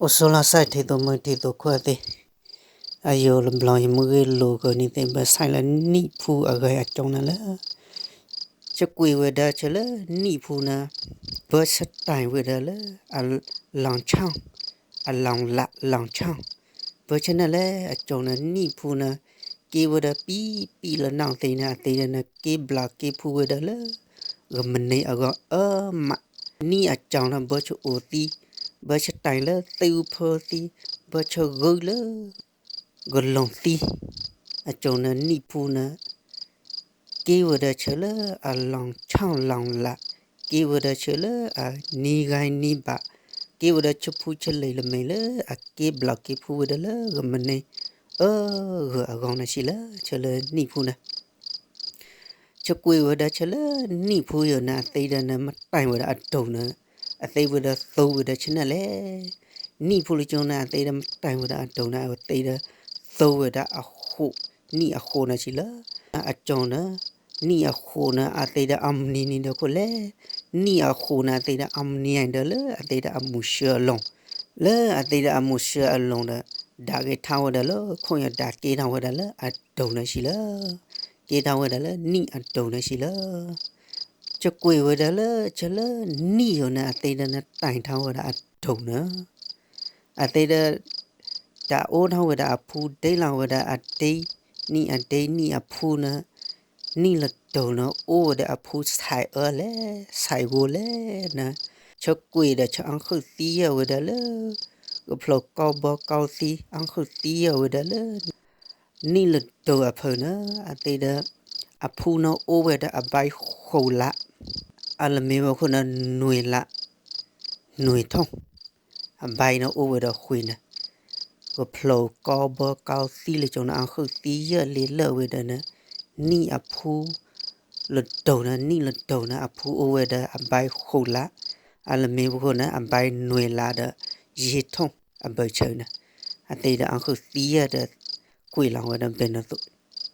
အိၣ်ဆိးလီၤစဲး ထံၣ်သူၣ်မုၢ်ထံၣ်သူၣ်ခွါသ့ၣ်, အယိာ်လၢဘျီယမုၢ်ဂ့ၢ်လိာ်ကီးန့ၣ်သ့ၣ် ဘၣ်ဆၣ်လၢနံၣ်ဖူအဂၤအကၠီန့ၣ်လၢ ယကွံာ်ဝဲဒၣ်ဆၢလၢနံၣ်ဖူန့ၣ် ဘၢဆၢတဲာ်ဝဲဒၣ်လၢ အလီၤဆီၣ်, အလီၤလးလီၤဆီၣ်, ဘၢဆၢန့ၣ်လၢအကၠီန့ၣ် နံၣ်ဖူန့ၣ် က့ဝဲဒၣ်ပံပံလၢနီၢ်သ့ၣ်န့ၣ် အသ့ၣ်ဒၣ်န့ၣ် က့ဘျီက့ဖူဝဲဒၣ်လၢ ဂမနံအဂီၢ်အၢမး, နံၣ်အကၠီန့ၣ် ဘၢဆၢအိၣ်သံ, ဘၢဆၢတဲာ်လၢသ့ၣ်အူဖၢသံ, ဘၢဆၢဂုာ်လၢ ကလီၤသံ, အကၠီန့ၣ် နံၣ်ဖူန့ၣ် က့ဝဲဒၣ်ဆၢလၢအလီၤဆီၣ်လီၤလး, က့ဝဲဒၣ်ဆၢလၢအနံၤဂၤနံၤဘး, က့ဝဲဒၣ်ဆၢဖူဆၢလံာ်လၢမဲာ်လၢအက့ဘျီက့ဖူဝဲဒၣ်လၢဂမနံ အၢဂၢၢ်အဂီၢ်န့ၣ်စံးလၢ ဆၢလၢနံၣ်ဖူန့ၣ် ယကွံာ်ဝဲဒၣ်ဆၢလၢနံၣ်ဖူယိာ်န့ၣ် အသ့ၣ်ဒၣ်န့ၣ် မ့ၢ်တဲာ်ဝဲဒၣ်အဒိၣ်န့ၣ်, အသ့ၣ်ဝဲဒၣ်သိဝဲဒၣ်ဆၢန့ၣ်လဲၣ်, နံၣ်ဖူလၢကၠီန့ၣ် အသ့ၣ်ဒၣ်မ့ၢ်တဲာ်ဝဲဒၣ်အဒိၣ်န့ၣ် အသ့ၣ်ဒၣ်သိဝဲဒၣ်အဃိး, နံၣ်အဃိးန့ၣ်စံးလၢ အကၠီန့ၣ်, နံၣ်အဃိးန့ၣ် အသ့ၣ်ဒၣ်အမနံၤန့ၣ်ဒီးခိၣ်လဲၣ်, နံၣ်အဃိးန့ၣ် အသ့ၣ်ဒၣ်အမနံၤဒီးလၢအသ့ၣ်ဒၣ်အမူးဆှၢအလီၢ်, လၢအသ့ၣ်ဒၣ်အမူးဆှၢအလီၢ်ဒီး ဒၣ်က့ၤထီၣ်ဝဲဒၣ်လၢ ခိၣ်ညါဒၣ်က့ၤထီၣ်ဝဲဒၣ်လၢအဒိၣ်န့ၣ်စံးလၢ က့ၤထီၣ်ဝဲဒၣ်လၢနံၣ်အဒိၣ်န့ၣ်စံးလၢ ယကွံာ်ဝဲဒၣ်လၢဆၢလၢနံၣ်ယိာ်န့ၣ် အသ့ၣ်ဒၣ်န့ၣ်တဲာ်ထီၣ်ဝဲဒၣ်အဒိၣ်န့ၣ်, အသ့ၣ်ဒၣ် တၢ်အိးထီၣ်ဝဲဒၣ်အဖူဒ့လီၤဝဲဒၣ်အဒ့, နံၣ်အဒ့နံၣ်အဖူန့ၣ်, နံၣ်လၢဒိၣ်န့ၣ် အိၣ်ဝဲဒၣ်အဖူဆဲးအၢလဲၣ်, ဆဲးဂိၢ်လဲၣ်န့ၣ်, ဆၢကွံာ်ဒီးဆၢအီၣ်ဃုာ်သံယၢ်ဝဲဒၣ်လၢ ကဖျိးကီဘီကီသံ အီၣ်ဃုာ်သံယၢ်ဝဲဒၣ်လၢ နံၣ်လၢဒိၣ်အဖၢန့ၣ် အသ့ၣ်ဒၣ် အဖူန့ၣ်အိၣ်ဝဲဒၣ်အဘါဃိးလါ, အလၢမ့ၢ်ဝဲခိၣ်န့ၣ် နွံလါ, နွံထိၣ်, အဘါအံၤန့ၣ်အိၣ်ဝဲဒၣ်ဃုာ်န့ၣ်, ကဖျိးကီဘီကီသံလၢကၠီန့ၣ် အီၣ်ဃုာ်သံယၢ်လံလၢာ်ဝဲဒၣ်န့ၣ်, နံၣ်အဖူ လၢဒိၣ်န့ၣ် နံၣ်လၢဒိၣ်န့ၣ် အဖူအိၣ်ဝဲဒၣ်အဘါဃိးလါ, အလၢမ့ၢ်ဝဲခိၣ်န့ၣ် အဘါနွံလါဒီး ယဲၢ်ထိၣ်အဘၢၣ်ဆၢန့ၣ်, အသ့ၣ်ဒၣ်အီၣ်ဃုာ်သံယၢ်ဒီး ကွံာ်လီၤဝဲဒၣ်ဘဲန့ၣ်သိး,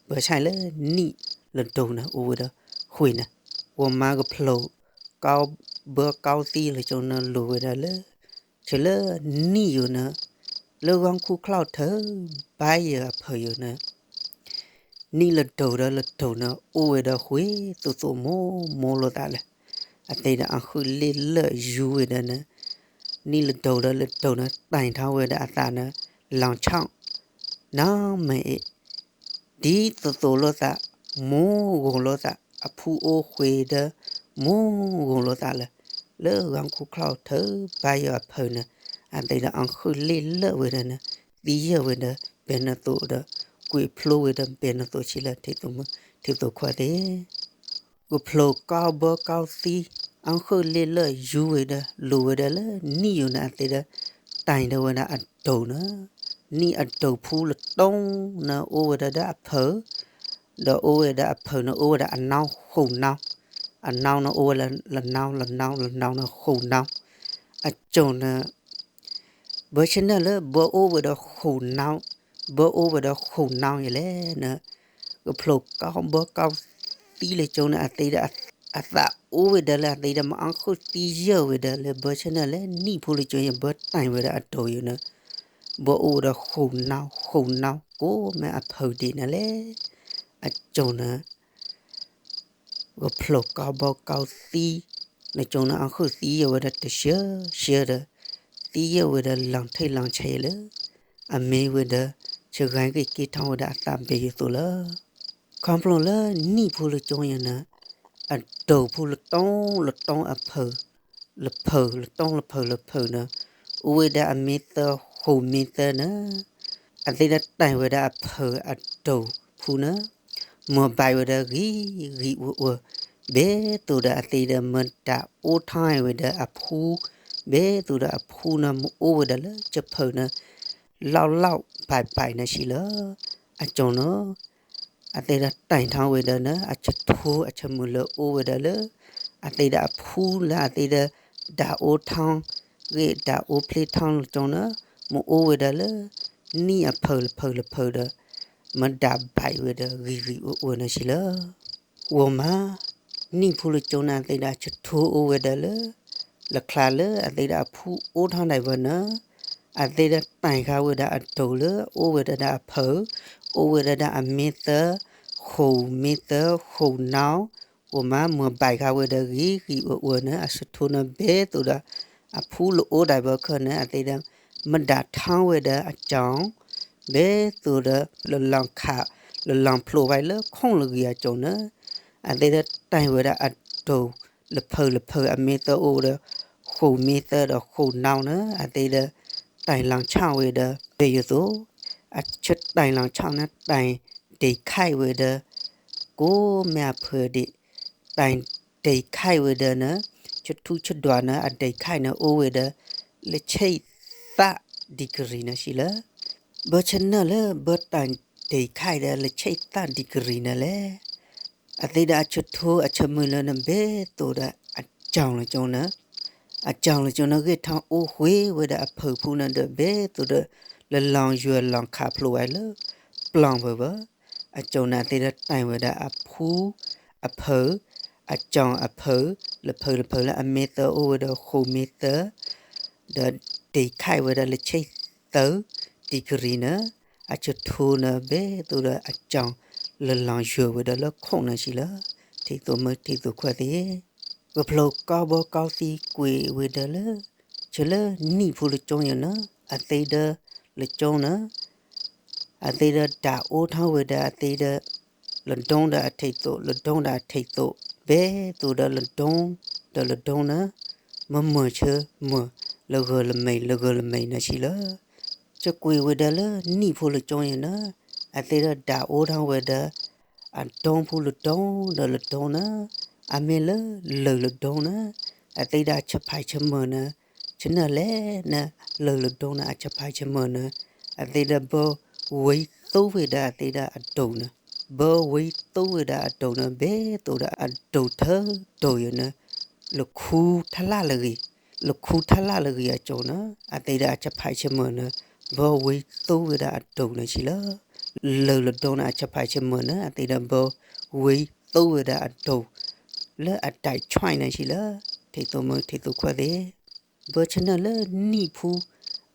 ဘၢဆၣ်လၢနံၣ်လၢဒိၣ်န့ၣ် အိၣ်ဝဲဒၣ်ဃုာ်န့ၣ်, ဝဲမၤကဖျိး ကီဘီကီသံလၢကၠီန့ၣ် လိၣ်ဝဲဒၣ်လၢ ဆၢလၢနံၣ်ယိာ်န့ၣ် လၢဂီၤခူၣ်ချီၣ်ထၢဘါယဲၢ်အဖၢယိာ်န့ၣ် နံၣ်လၢဒိၣ်ဒီးလၢဒိၣ်န့ၣ် အိၣ်ဝဲဒၣ်ဃုာ်သိးသိးမိၢ်မိၢ်လိာ်သးလဲၣ်, အသ့ၣ်ဒၣ်အီၣ်ဃုာ်လံလၢာ်ယူၤဝဲဒၣ်န့ၣ်, နံၣ်လၢဒိၣ်ဒီးလၢဒိၣ်န့ၣ် တဲာ်ထီၣ်ဝဲဒၣ်အသးန့ၣ် လီၤဆီၣ် နီၢ်မဲာ်အ့ၣ်, ဒ်သိးသိးလိာ်သး, မိၢ်ဂိၢ်လိာ်သး, အဖူအိၣ်ဃုာ်ဒီး မိၢ်ဂိၢ်လိာ်သးလၢ လၢဂီၤခူၣ်ချီၣ်ထၢဘါယဲၢ်အဖၢန့ၣ်, အသ့ၣ်ဒၣ်အီၣ်ဃုာ်လံလၢာ်ဝဲဒၣ်န့ၣ် သံယၢ်ဝဲဒၣ်ဘဲန့ၣ်သိးဒီး ကွံာ်ဖျိဝဲဒၣ်ဘဲန့ၣ်သိးဆံးလၢ ထံၣ်သူၣ်မုၢ်ထံၣ်သူၣ်ခွါသ့ၣ် ကဖျိးကီဘီကီသံ အီၣ်ဃုာ်လံလၢာ်ယူၤဝဲဒၣ် လိၣ်ဝဲဒၣ်လၢနံၣ်ယိာ်န့ၣ် အသ့ၣ်ဒၣ် တဲာ်ထီၣ်ဝဲဒၣ်အဒိၣ်န့ၣ်, နံၣ်အဒိၣ်ဖူလၢတိၢ်န့ၣ် အိၣ်ဝဲဒၣ်ဒီးအဖၢ ဒီးအိၣ်ဝဲဒၣ်အဖၢန့ၣ် အိၣ်ဝဲဒၣ်အနီၣ်ဃုာ်နီၣ်, အနီၣ်န့ၣ်အိၣ်ဝဲလၢ လၢနီၣ် လၢနီၣ် လၢနီၣ်န့ၣ်ဃုာ်နီၣ်, အကၠီန့ၣ် ဘၢဆၢန့ၣ်လၢဘၢအိၣ်ဝဲဒီးဃုာ်နီၣ်, ဘၢအိၣ်ဝဲဒီးဃုာ်နီၣ်ယဲလဲၣ်န့ၣ်, ကဖျိးကီဘီကီသံလၢကၠီန့ၣ် အသ့ၣ်ဒၣ် အသးအိၣ်ဝဲဒၣ်လၢအသ့ၣ်ဒၣ်မၤအီၣ်ဃုာ်သံယၢ်ဝဲဒၣ်လၢ ဘၢဆၢန့ၣ်လၢနံၣ်ဖူလၢကၠီယဘၢတဲာ်ဝဲဒၣ်အဒိၣ်ယိာ်န့ၣ်, ဘၢအိၣ်ဝဲဒီးဃုာ်နီၣ် ဃုာ်နီၣ် ကိးမ့ၢ်အဖၢဒံးန့ၣ်လဲၣ်, အကၠီန့ၣ် ကဖျိးကီဘီကီသံ လၢကၠီန့ၣ် အီၣ်ဃုာ်သံယၢ်ဝဲဒၣ်တဆၢဆၢဒီး သံယၢ်ဝဲဒၣ်လီၤထံၣ်လီၤဆဲးလၢ အမ့ၢ်ဝဲဒၣ် ဆှၢဂၤက့ၤက့ၤထီၣ်ဝဲဒၣ်အသးဘဲယိာ်သိးလီၤ. ခီဖျိလၢနံၣ်ဖူလၢကၠီယဲန့ၣ် အဒိၣ်ဖူလၢတိၢ်လၢတိၢ်အဖၢ လၢဖၢ လၢတိၢ်လၢဖၢလၢဖၢန့ၣ် အိၣ်ဝဲဒၣ်အမ့ၢ်သၢဃုာ်မ့ၢ်သၢန့ၣ် အသ့ၣ်ဒၣ်တဲာ်ဝဲဒၣ်အဖၢအဒိၣ်ဖူန့ၣ် မ့ၢ်ဘၣ်ဝဲဒၣ်ဂံၤဂံၤအိၣ်အိၣ် ဘဲသိးဒီးအသ့ၣ်ဒၣ်မ့ၢ်ဒၣ်အိၣ်ထီၣ်ဝဲဒၣ်အဖူ ဘဲသိးဒီးအဖူန့ၣ် မ့ၢ်အိၣ်ဝဲဒၣ်လၢဆၢဖၢန့ၣ် လီၢ်လီၢ်ဘၣ်ဘၣ်န့ၣ်စံးလီၤ. အကၠီန့ၣ် အသ့ၣ်ဒၣ်တဲာ်ထီၣ်ဝဲဒၣ်န့ၣ် အဆၢထူအဆၢမုၢ်လၢအိၣ်ဝဲဒၣ်လၢ အသ့ၣ်ဒၣ်အဖူလၢအသ့ၣ်ဒၣ် ဒၣ်အိၣ်ထီၣ် ဂ့ၢ်ဒၣ်အိၣ်ဖျ့ထီၣ်လၢကၠီန့ၣ် မ့ၢ်အိၣ်ဝဲဒၣ်လၢ နံၣ်အဖၢလၢဖၢလၢဖၢဒီး မ့ၢ်ဒၣ်ဘၣ်ဝဲဒၣ်ဂံၤဂံၤအိၣ်အိၣ်န့ၣ်စံးလီၤ. ဝဲမး နံၣ်ဖူလၢကၠီန့ၣ် အသ့ၣ်ဒၣ်အဆၢထူအိၣ်ဝဲဒၣ်လၢ လၢချါလၢအသ့ၣ်ဒၣ်အဖူအိၣ်ထီၣ်ဒၣ်ဝဲန့ၣ် အသ့ဒီးတၢ်ခးဝဲဒၣ်အဒိၣ်လၢ အိၣ်ဝဲဒၣ်ဒၣ်အဖၢၣ်, အိၣ်ဝဲဒၣ်ဒၣ်အမ့ၢ်သၢ, ဃိာ်မ့ၢ်သၢ, ဃိာ်နီၣ်, အိၣ်မးမ့ၢ်ဘၣ်ခးဝဲဒီးဂ့ၤဂ့ၤအၢအၢန့ၣ် အဆၢထူန့ၣ် ဘဲသိးဒီး အဖူလၢအိၣ်ဒၣ်ဘၢခၢၣ်န့ၣ် အသ့ဒီး မ့ၢ်ဒၣ်ထီဝဲဒီးအကၠီၣ် ဘဲသိးဒီး လလီၤခး လလီၤဖျိးဝဲလၢခိၣ်လၢဂံၢ်အကၠီၣ်န့ၣ် အသ့ဒီးတၢ်ဝဲဒၣ်အဒိၣ် လၢဖၢၣ်လၢဖၢၣ်အမ့ၢ်သၢအိၣ်ဒီး ဃိာ်မ့ၢ်သၢဒီးဃိာ်နီၣ်န့ၣ် အသ့ဒီး တၢ်လီၤဆီဝဲဒီး ဘဲယိၤသိး အဆၢတၢ်လီၤဆီန့ၣ် တၢ်ဒ့ၣ်ခါဝဲဒီး ကိးမ့ၢ်အဖၢၣ်ဒ့ၣ် တၢ်ဒ့ၣ်ခါဝဲဒီးန့ၣ် ဆထူဆဒွးန့ၣ် အဒ့ၣ်ခါန့ၣ် အိၣ်ဝဲဒီး လၢဆံသၣ် degree န့ၣ်စံးလၢ ဘၢဆၢနၢၣ်လၢ ဘၢတၢ်ဒ့ၣ်ခါဒီး လၢဆံသၣ် degree န့ၣ်လဲၣ်. အသ့ဒီးအဆထူအဆၢမုၢ်လၢန့ၣ် ဘဲသိးဒီးအကၠီၣ်လၢကၠီၣ်န့ၣ် အကၠီၣ်လၢကၠီၣ်န့ၣ် ဂ့ၢ်ထီၣ်အိၣ်ဃ့ဝဲဒၣ်အဖၢၣ်ဖူန့ၣ်ဒီး ဘဲသိးဒီး လလီၤယွၤလီၤခးဖျိးဝဲလၢ ပျီၢ်ဝဲဘၢ အကၠီၣ်န့ၣ် အသ့ဒီးတၢ်ဝဲဒၣ်အဖူ အဖၢၣ် အကၠီၣ်အဖၢၣ် လၢဖၢၣ်လၢဖၢၣ်လၢအမ့ၢ်သၢအိၣ်ဝဲဒီးဃိာ်မ့ၢ်သၢ ဒီးဒ့ၣ်ခါဝဲဒၣ်လၢဆံသၢ degree န့ၣ် အဆထူန့ၣ် ဘဲသိးဒီးအကၠီၣ် လလီၤယွၤဝဲဒၣ်လၢခိၣ်န့ၣ်စံးလၢ ထံၣ်သိးမုၢ်ထံၣ်သိးခွါသ့ၣ် ကဖျိးကီဘီကီသံကွံာ်ဝဲဒၣ်လၢ ဆၢလၢနံၣ်ဖိလၢကၠီၣ်ယဲၢ်န့ၣ် အသ့ဒီး လၢကၠီၣ်န့ၣ် အသ့ဒီးဒၣ်အိၣ်ထီၣ်ဝဲဒၣ်အသ့ဒီး လဒိဒီးအထံးသိး လဒိဒီးအထံးသိး ဘဲသိးဒီးလဒိ ဒီးလဒိန့ၣ် မ့ၢ်မုာ်ဆၢမုာ် လၢဂၢၢ်လၢမဲာ် လၢဂၢၢ်လၢမဲာ်န့ၣ်စံးလၢ ကကွံာ်ဝဲဒၣ်လၢနံၣ်ဖိလၢကၠီၣ်ယဲၢ်န့ၣ် အသ့ဒီးဒၣ်အိၣ်ထီၣ်ဝဲဒၣ် အဒိဖူလဒိဒီးလဒိန့ၣ် အမ့ၢ်လၢလၢၢ်လဒိန့ၣ် အသ့ဒီးအဆၢဖးဆၢမုၢ်န့ၣ် ဆၢနၢၣ်လဲၣ်န့ၣ် လၢၢ်လဒိန့ၣ် အဆၢဖးဆၢမုၢ်န့ၣ် အသ့ဒီးဘၢဝံသိဝဲဒၣ်အသ့ဒီးအဒိၣ်န့ၣ် ဘၢဝံသိဝဲဒၣ်အဒိၣ်န့ၣ် ဘဲသိးဒီးအဒိၣ်ထၢဒိၣ်ယဲၢ်န့ၣ် လၢခူထးလၢ်လၢဂ့ၤ လၢခူထးလၢ်လၢဂ့ၤအကၠီၣ်န့ၣ် အသ့ဒီးအဆၢဖးဆၢမုၢ်န့ၣ် ဘၢဝံသိဝဲဒၣ်အဒိၣ်န့ၣ်စံးလၢ လၢၢ်လဒိန့ၣ် အဆၢဖးဆၢမုၢ်န့ၣ် အသ့ဒီးဘၢဝံသိဝဲဒၣ်အဒိၣ် လၢအဒၣ်ဆွဲန့ၣ်စံးလၢ ထံၣ်သိးမုၢ်ထံၣ်သိးခွါသ့ၣ် ဘၢဆၢနၢၣ်လၢနံၣ်ဖိ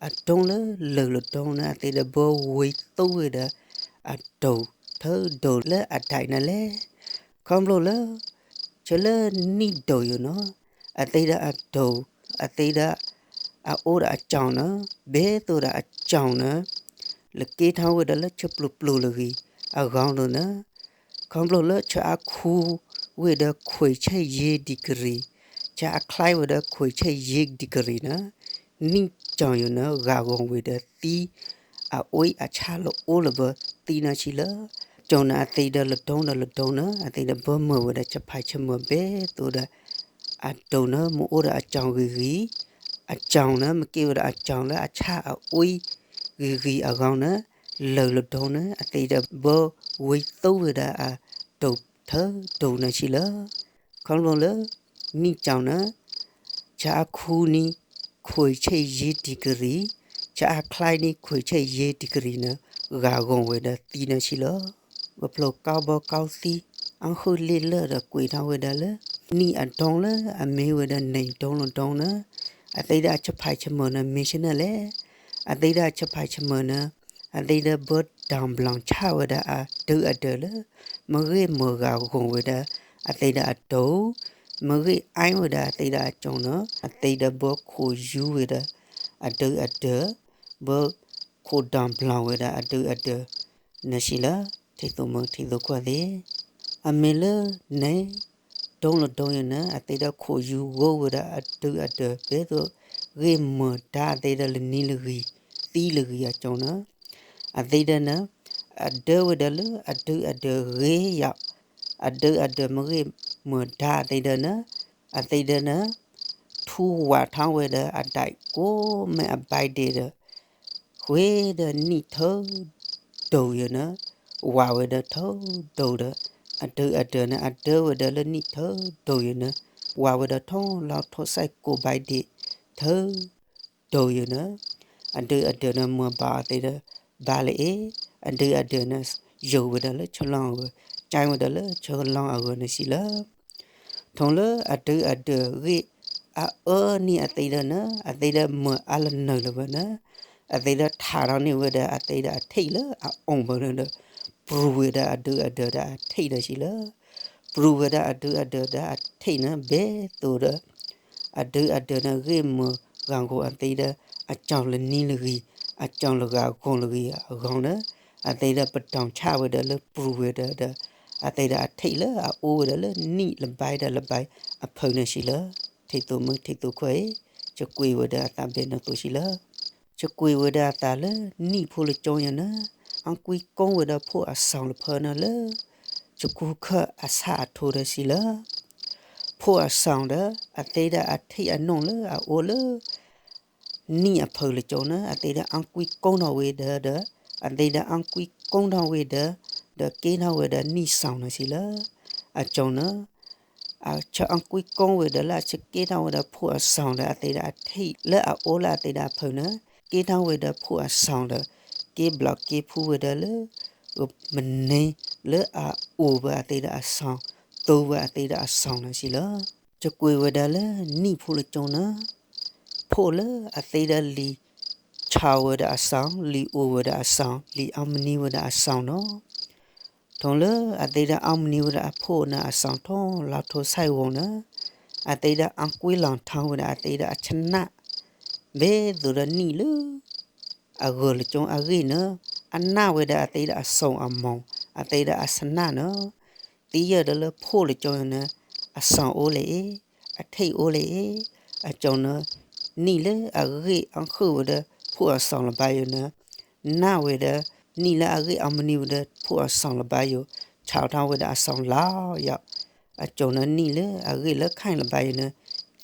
အဒိလၢလၢၢ်လဒိန့ၣ် အသ့ဒီးဘၢဝံသိဝဲဒၣ် အဒိၣ်ထၢဒိၣ်လၢအဒၣ်န့ၣ်လဲၣ် ခီဖျိလၢ ဆၢလၢနံၣ်ဒိၣ်ယိာ်န့ၣ် အသ့ဒီးအဒိၣ် အသ့ဒီး အအိၣ်ဒီးအကၠီၣ်န့ၣ် ဘဲသိးဒီးအကၠီၣ်န့ၣ် လၢက့ထီၣ်ဝဲဒၣ်လၢဆၢပျိပျိလၢဂ့ၤအဂီၢ်န့ၣ် ခီဖျိလၢဆၢအါခူဝဲဒီးခွံဆံယဲၢ် degree ဆၢအါချါဝဲဒီးခွံဆံယဲၢ် degree န့ၣ် နံၣ်ကၠီၣ်ယိာ်န့ၣ် ဂာ်ဂီၤဝဲဒီးသံ အအိၣ်အဆၣ်လၢအိၣ်လၢၤဘၢသံန့ၣ်စံးလၢ ကၠီၣ်န့ၣ် အသ့ဒီးလဒိဒီးလဒိန့ၣ် အသ့ဒီးဘၢမုာ်ဝဲဒီးဆၢဖးဆၢမုာ်ဘဲသိးဒီး အဒိၣ်န့ၣ် မ့ၢ်အိၣ်ဒီးအကၠီၣ်ဂ့ၤဂ့ၤ အကၠီၣ်န့ၣ် မ့ၢ်က့ဝဲဒၣ်အကၠီၣ်လၢအဆၣ်အအိၣ်ဂ့ၤဂ့ၤအဂီၢ်န့ၣ် လၢၢ်လဒိန့ၣ် အသ့ဒီးဘၢဝံသိဝဲဒၣ်အဒိၣ်ထၢဒိၣ်န့ၣ်စံးလၢ ခီဖျိလၢ နံၣ်ကၠီၣ်န့ၣ် ဆၢအါခူန့ၣ် ခွံဆံယဲၢ် degree ဆၢအါချါန့ၣ် ခွံဆံယဲၢ် degree န့ၣ် ဂာ်ဂီၤဝဲဒီးသံန့ၣ်စံးလၢ ပဖျိးကီဘီကီသံ အဃုလ့လၢာ်ဒီးကွံာ်ထီၣ်ဝဲဒၣ်လၢ နံၣ်အဒိလၢအမ့ၢ်ဝဲဒၣ်နံၣ်ဒိလဒိန့ၣ် အသ့ဒီးအဆၢဖးဆၢမုၢ်န့ၣ် မ့ၢ်ဆၢနၢၣ်လဲၣ် အသ့ဒီးအဆၢဖးဆၢမုၢ်န့ၣ် အသ့ဒီးဘၢတၢ်ဘျီၣ်ဆၣ်ဝဲဒၣ်အဒုးအဒၢးလၢ မ့ၢ်ဂ့ၢ်မုာ်ဂာ်ဂီၤဝဲဒၣ် အသ့ဒီးအဒိၣ် မ့ၢ်ဂ့ၢ်အါဝဲဒၣ်အသ့ဒီးအကၠီၣ်န့ၣ် အသ့ဒီးဘၢခိၣ်ယူၤဝဲဒၣ် အဒုးအဒၢး ဘၢခိၣ်တၢ်ဘျီၣ်ဝဲဒၣ်အဒုးအဒၢး န့ၣ်စံးလၢ ထံၣ်သိးမုၢ်ထံၣ်သိးခွါသ့ၣ် အမ့ၢ်လၢန့ၣ် ဒိလဒိယိာ်န့ၣ် အသ့ဒီးခိၣ်ယူၤဂီၤဝဲဒၣ်အဒုးအဒၢး ဘဲသိးဂ့ၢ်မုာ်ဒါအသ့ဒီးလၢနံၤလၢဂံၢ် သံလၢဂံၢ်အကၠီၣ်န့ၣ် အသ့ဒီးန့ၣ် အဒၢဝဲဒၣ်လၢအဒုးအဒၢးဂ့ၤယီၤ အဒုးအဒၢးမ့ၢ်ဂ့ၢ်မုာ်ဒါအသ့ဒီးန့ၣ် အသ့ဒီးန့ၣ် ထူဝးထီၣ်ဝဲဒီးအဒၣ်ကိးမ့ၢ်အဘၣ်ဒ့ဒီး ဃ့ဒီးနံၣ်ထၢဒိၣ်ယိာ်န့ၣ် ဝးဝဲဒီးထၢဒိၣ်ဒီး အဒုးအဒၢးန့ၣ် အဒၢဝဲဒၣ်လၢနံၣ်ထၢဒိၣ်ယိာ်န့ၣ် ဝးဝဲဒီးထီၣ်လီၤထီၣ်စဲးကိးဘၣ်ဒ့ ထၢဒိၣ်ယိာ်န့ၣ် အဒုးအဒၢးန့ၣ် မ့ၢ်ဘၣ်အသ့ဒီး ဘၣ်လၢအ့ၣ် အဒုးအဒၢးန့ၣ် ယိာ်ဝဲဒၣ်လၢဆၢလီၤအဂီၢ် ကၠဲဝဲဒၣ်လၢဆၢလီၤအဂီၢ်န့ၣ်စံးလၢ ထီၣ်လၢအဒုးအဒၢးဂ့ၢ်အအၢန့ၣ်အသ့ဒီးန့ၣ် အသ့ဒီးမုာ်အါလၢနုာ်လၢၤဘၣ်န့ၣ် အသ့ဒီးထးထီၣ်န့ၢ်ဝဲဒီး အသ့ဒီးအထံးလၢအအိၣ်ဘၣ်ဒီး ပြူၤဝဲဒီးအဒုအဒၢးဒီးအထံးဒီးစံးလၢ ပြူၤဝဲဒီးအဒုအဒၢးဒီးအထံးန့ၣ် ဘဲသိးဒီး အဒုအဒၢးန့ၣ် ဂ့ၢ်မုာ်ဂၤဂီၤအသ့ဒီး အကၠီၤလၢနံၤလၢဂံၢ် အကၠီၤလၢဂၤဂီၤလၢဂံၢ်အဂီၢ်န့ၣ် အသ့ဒီးပတီၢ်ဆၣ်ဝဲဒီးလၢပြူၤဝဲဒီးဒီး အသ့ဒီးအထံးလၢအအိၣ်ဝဲဒီးလၢနံၣ်လၢဘၣ်ဒီးလၢဘၣ်အဖၢန့ၣ်စံးလၢ ထံၣ်သူမုၣ်ထံၣ်သူခွဲးအံၤ ယကွံာ်ဝဲဒီးအသးဘဲနီၣ်သိးစံးလၢ ယကွံာ်ဝဲဒၣ်အသးလၢနံၣ်ဖိလၢကၠိယၤန့ၣ် အကွံကိးဝဲဒီးဖိအစီၤလၢဖၢန့ၣ်လၢ ယကူခၢၣ်အဆၣ်အထီဒီးစံးလၢ ဖိအစီၤဒီး အသ့ဒီးအထံးအနိၣ်လၢအအိၣ်လၢ နံၣ်အဖၢလၢကၠိန့ၣ် အသ့ဒီးအကွံကိးထီၣ်ဝဲဒီးဒီး အသ့ဒီးအကွံကိးထီၣ်ဝဲဒီး ဒီးက့ၤထီၣ်ဝဲဒီးနံၣ်စီၤန့ၣ်စံးလၢ အကၠိန့ၣ် အဆၢအကွံကိးဝဲဒီးလၢအဆၢက့ၤထီၣ်ဝဲဒီးဖိအစီၤဒီး အသ့ဒီးအထံးလၢအအိၣ်လၢအသ့ဒီးအဖၢန့ၣ် က့ၤထီၣ်ဝဲဒီးဖိအစီၤဒီး က့ၤဘျီက့ၤဖှူဝဲဒီးလၢ မနုၤလၢအအိၣ်ဝဲအသ့ဒီးအစီၤ သူဝဲအသ့ဒီးအစီၤန့ၣ်စံးလၢ ယကွံာ်ဝဲဒၣ်လၢနံၣ်ဖိလၢကၠိန့ၣ် ဖိလၢအသ့ဒီးလံာ်ဆါဝဲဒီးအစီၤ လံာ်အိၣ်ဝဲဒီးအစီၤ လံာ်အီမနံဝဲဒီးအစီၤန့ၣ် ထီၣ်လၢအသ့ဒီးအီမနံဝဲဒၣ်အဖိန့ၣ် အစီၤထီၣ်လီၤထီၣ်ဆၢ်ဂီၤန့ၣ် အသ့ဒီးအကွံလီၤထီဝဲဒၣ်အသ့ဒီးအဆနၣ် ဘဲသိးဒီးနံၣ်လၢ အဂၢၢ်လၢကၠိအဂ့ၢ်န့ၣ် အနၣ်ဝဲဒၣ်အသ့ဒီးအစီၤအမိၢ် အသ့ဒီးအဆနၣ်န့ၣ် သံယဲၢ်ဒီးလၢဖိလၢကၠိန့ၣ် အစီၤအိၣ်လဲၣ်အ့ၣ် အထံးအိၣ်လဲၣ်အ့ၣ် အကၠိန့ၣ် နံၣ်လၢအဂ့ၢ်အီၣ်ဃုာ်ဝဲဒီး ဖိအစီၤလၢၤဘၣ်ယိာ်န့ၣ် နၣ်ဝဲဒီး နံၣ်လၢအဂ့ၢ်အီမနံဝဲဒီးဖိအစီၤလၢၤဘၣ်ယိာ် ဆါထီၣ်ဝဲဒၣ်အစီၤလီၤယီၤ အကၠိန့ၣ် နံၣ်လၢအဂ့ၢ်လၢခါလၢၤဘၣ်ယိာ်န့ၣ်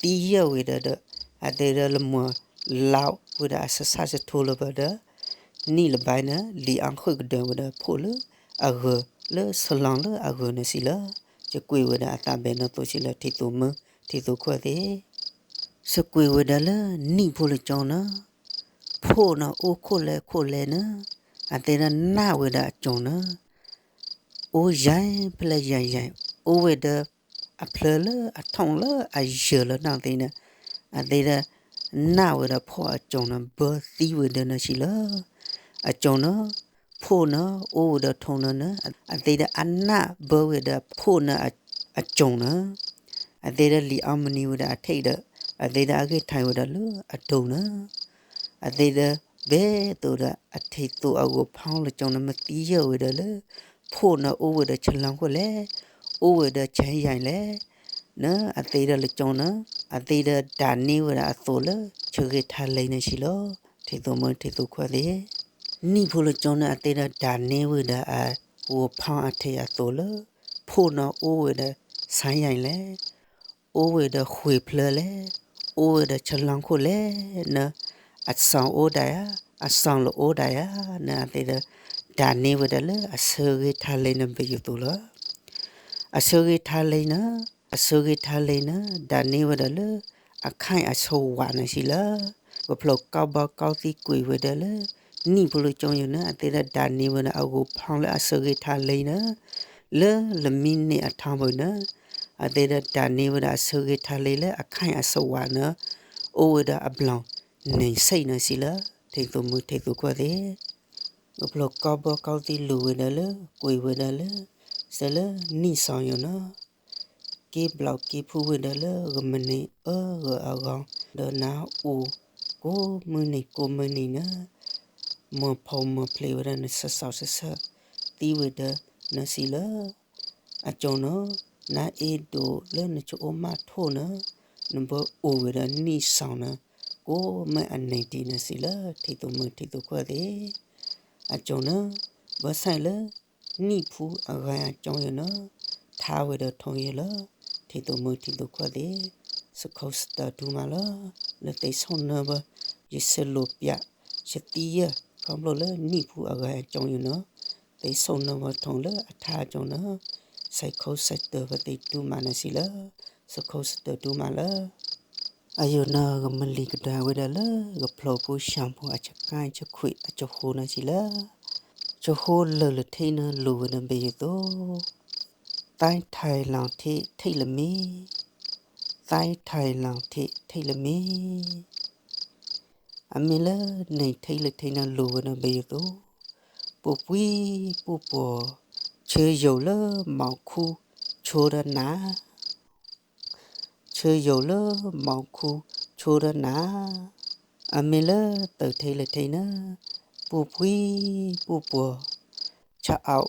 သံယဲၢ်ဝဲဒီးဒီး အသ့ဒီးလမၤလၢဝဲဒၣ်အဆဆၣ်ဆထီလၢၤဘၣ်ဒီး နံၣ်လၢၤဘၣ်န့ၣ် လံာ်အီၣ်ဃုာ်ကဒၢဝဲဒီးဖိလၢအဂၢၢ်လၢဆလီၤလၢအဂၢၢ်န့ၣ်စံးလၢ ယကွံာ်ဝဲဒၣ်အသးဘဲနီၣ်သိးစံးလၢ ထံၣ်သူမုၣ်ထံၣ်သူခွဲးသ့ၣ် ယကွံာ်ဝဲဒၣ်လၢနံၣ်ဖိလၢကၠိန့ၣ် ဖိန့ၣ်အိၣ်ခိၣ်လဲခိၣ်လဲန့ၣ် အသ့ဒီးနၣ်ဝဲဒၣ်အကၠိန့ၣ် အိၣ်ယံၤဖဲလဲၣ်ယံၤယံၤ အိၣ်ဝဲဒီး အဖျၢၣ်လၢအထီၣ်လၢအယၢၤလၢနီၢ်သ့ၣ်န့ၣ် အသ့ဒီး နၣ်ဝဲဒီးဖိအကၠိန့ၣ် ဘၢသံဝဲဒၣ်န့ၣ်စံးလၢ အကၠိန့ၣ် ဖိန့ၣ် အိၣ်ဝဲဒီးထီၣ်န့ၣ်န့ၣ် အသ့ဒီးအနၢ်ဘၢဝဲဒီးဖိန့ၣ် အကၠိန့ၣ် အသ့ဒီးလံာ်အီမနံဝဲဒီးအထံးဒီး အသ့ဒီးအဂ့ၢ်ထံးဝဲဒၣ်လၢအဒိၣ်န့ၣ် အသ့ဒီး ဘဲသိးဒီးအထံးသူအဂီၤဖီလၢကၠိန့ၣ် မ့ၢ်သံယဲၢ်ဝဲဒီးလၢ ဖိန့ၣ်အိၣ်ဝဲဒီးဆလီခိၣ်လဲၣ်, အိၣ်ဝဲဒီးဆဲယံၤလဲၣ်, န့ၣ် အသ့ဒီးလၢကၠိန့ၣ် အသ့ဒီးဒၣ်န့ၢ်ဝဲဒၣ်အသိးလၢ ဆၢဂ့ၤထါလံန့ၣ်စံးလီၤ. ထံၣ်သူမုၣ်ထံၣ်သူခွဲးသ့ၣ်, နံၣ်ဖိလၢကၠိန့ၣ် အသ့ဒီးဒၣ်န့ၢ်ဝဲဒၣ်အဂီၤဖီအထံးအသိးလၢ ဖိန့ၣ်အိၣ်ဝဲဒီးဆဲယံၤလဲၣ် အိၣ်ဝဲဒီးဃ့ၢ်ဖျၢၣ်လဲၣ်, အိၣ်ဝဲဒီးဆလီခိၣ်လဲၣ်န့ၣ် အစီၤအိၣ်ဒၣ်ယၤ, အစီၤလၢအိၣ်ဒၣ်ယၤန့ၣ် အသ့ဒီး ဒၣ်န့ၢ်ဝဲဒၣ်လၢအဆၢဂ့ၤထါလံန့ၣ် ဘၣ်ယိၣ်သိးလီၤ. အဆၢဂ့ၤထါလံန့ၣ်, အဆၢဂ့ၤထါလံန့ၣ် ဒၣ်န့ၢ်ဝဲဒၣ်လၢ အခၢၣ်အဆၢဝးန့ၣ်စံးလၢ ကဖျိးကီဘီကီသံကွံာ်ဝဲဒၣ်လၢ နံၣ်ဖိလၢကၠိယိာ်န့ၣ် အသ့ဒီးဒၣ်န့ၢ်ဝဲဒၣ်အဂီၤဖီလၢအဆၢဂ့ၤထါလံန့ၣ် လၢလမံန့ၢ်အထီဘိန့ၣ် အသ့ဒီးဒၣ်န့ၢ်ဝဲဒၣ်အဆၢဂ့ၤထါလံလၢအခၢၣ်အဆၢဝးန့ၣ် အိၣ်ဝဲဒၣ်အဘျီၣ်န့ၣ်စ့ၣ်န့ၣ်စံးလၢ ထံၣ်သူမုၣ်ထံၣ်သူခွဲးသ့ၣ်, ကဖျိးကီဘီကီသံလူၤဝဲဒၣ်လၢ ကွံာ်ဝဲဒၣ်လၢ စဲလၢနံၣ်စီၤယိာ်န့ၣ် က့ၤဘျီက့ၤဖှူဝဲဒၣ်လၢဂီၤမုၢ်နံၤအၢဂီၤအဂီၢ် ဒီးနၤအိၣ်ကိးမုၢ်နံၤကိးမုၢ်နံၤန့ၣ် မၤဖှီၣ်မၤဖျဲးဝဲဒၣ်နဆၢစီၤဆၢဆၢ သံဝဲဒၣ်န့ၣ်စံးလၢ အကၠိန့ၣ် နၤအ့ဒိးလၢနကအိၣ်မးထိၣ်န့ၣ် နဘၣ်အိၣ်ဝဲဒၣ်နံၣ်စီၤန့ၣ် ကိးမုၢ်အနံၤဒံးန့ၣ်စံးလၢ ထံၣ်သူမုၣ်ထံၣ်သူခွဲးသ့ၣ်, အကၠိန့ၣ် ဘၣ်ဆၣ်လၢ နံၣ်ဖိအဂၤအကၠိယိာ်န့ၣ် ထါဝဲဒီးထီၣ်ယဲၢ်လီၤ. ထံၣ်သူမုၣ်ထံၣ်သူခွဲးသ့ၣ်, စခိးစတၢးဒူမးလီၤ. လၢသ့ဆိၣ်နၢဘၣ် ယဆဲးလိာ်ပၠး ယသံယဲၢ် ခီဖျိလၢနံၣ်ဖိအဂၤအကၠိယိာ်န့ၣ် သ့ဆိၣ်နၢဘၣ်ထီၣ်လၢအထါအကၠိန့ၣ် စခိးစတၢးပသ့ၣ်ဒူမးန့ၣ်စံးလၢ စခိးစတၢးဒူမးလၢ အယိာ်န့ၣ် ကမၤလံာ်ကဒါဝဲဒၣ်လၢ ကဖျိးဖိဆၣ်ဖိအဆၢကါဆၢခွံအဆၢဃိးန့ၣ်စံးလၢ ဆၢဃိးလၢာ်လၢာ်ထံးန့ၣ် လိၤဝဲဒၣ်ဘၣ်ယိၣ်သိး, သဲထးလီၤထံးထံးလၢမ့ၢ်, သဲထးလီၤထံးထံးလၢမ့ၢ် အမ့ၢ်လၢနထံၣ်လၢထံၣ်န့ၣ်လိၤဝဲဒီးဘၣ်ယိၣ်သိ, ပူၤပှံၤပူၤပှီၤ, ဆၢယိာ်လၢမီၤခူဆိဒီးနၤ, ဆၢယိာ်လၢမီၤခူဆိဒီးနၤ, အမ့ၢ်လၢတထံၣ်လၢထံၣ်န့ၣ်, ပူၤပှံၤပူၤပှီၤ, ဆၣ်အီၣ်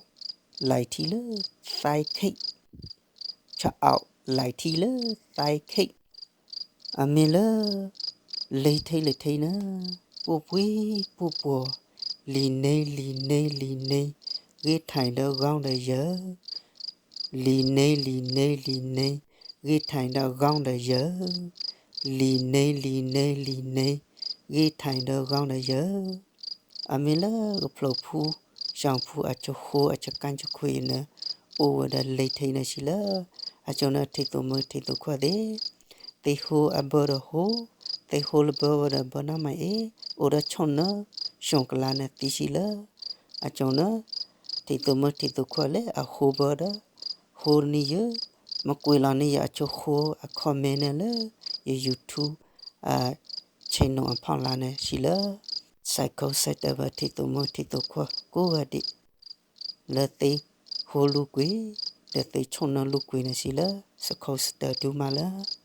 လဲၤထံၣ်လၢသဲခ့ၣ်, ဆၣ်အီၣ်လဲၤထံၣ်လၢသဲခ့ၣ် အမ့ၢ်လၢ လံထံၣ်လၢထံၣ်န့ၣ်, ပူၤပှံၤပူၤပှီၤ, လံာ်န့ၢ်လံာ်န့ၢ်လံာ်န့ၢ်, ဂ့ၢ်ထံးဒီးဂီၢ်ဒီးယၢၤ, လံာ်န့ၢ်လံာ်န့ၢ်လံာ်န့ၢ်, ဂ့ၢ်ထံးဒီးဂီၢ်ဒီးယၢၤ, လံာ်န့ၢ်လံာ်န့ၢ်လံာ်န့ၢ်, ဂ့ၢ်ထံးဒီးဂီၢ်ဒီးယၢၤ အမ့ၢ်လၢကဖျိးဖူ ဆှီဖူအဆၢဃိအဆၢကါဆၢခွံန့ၣ်, အိၣ်ဝဲဒီးလံထံၣ်န့ၣ်စံးလၢ, အကၠိန့ၣ် ထံၣ်သူမုၣ်ထံၣ်သူခွါသ့ၣ်, သ့ၣ်ဃိအဘၢဒီးဟိ, သ့ၣ်ဃိလၢဘၢဝဲဒီးဘၢနီၢ်မးအ့ၣ်, အိၣ်ဒီးဆိၣ်နၢ ဆှိကလါန့ၣ်သံစံးလၢ, အကၠိန့ၣ်, ထံၣ်သူမုၣ်ထံၣ်သူခွါလၢအဟိဘၢဒီး, ဟိန့ၢ်ယၤ, မ့ၢ်ကွံာ်လီၤန့ၢ်ယၤအဆၢဃိအ comment န့ၣ်လၢ ယ YouTube channel အဖီလာ်န့ၣ်စံးလၢ, စဲးခိၣ်စဲးတၢးဘၣ်ထံၣ်သူမုၣ်ထံၣ်သူခွါကိးဂၤဒဲး, လၢသ့ၣ်ဃိလူၤကွံာ်, ဒီးသ့ၣ်ဆိၣ်နၢလူၤကွံာ်န့ၣ်စံးလၢ, စဲးခိၣ်စဲးတၢးဒုးမးလၢ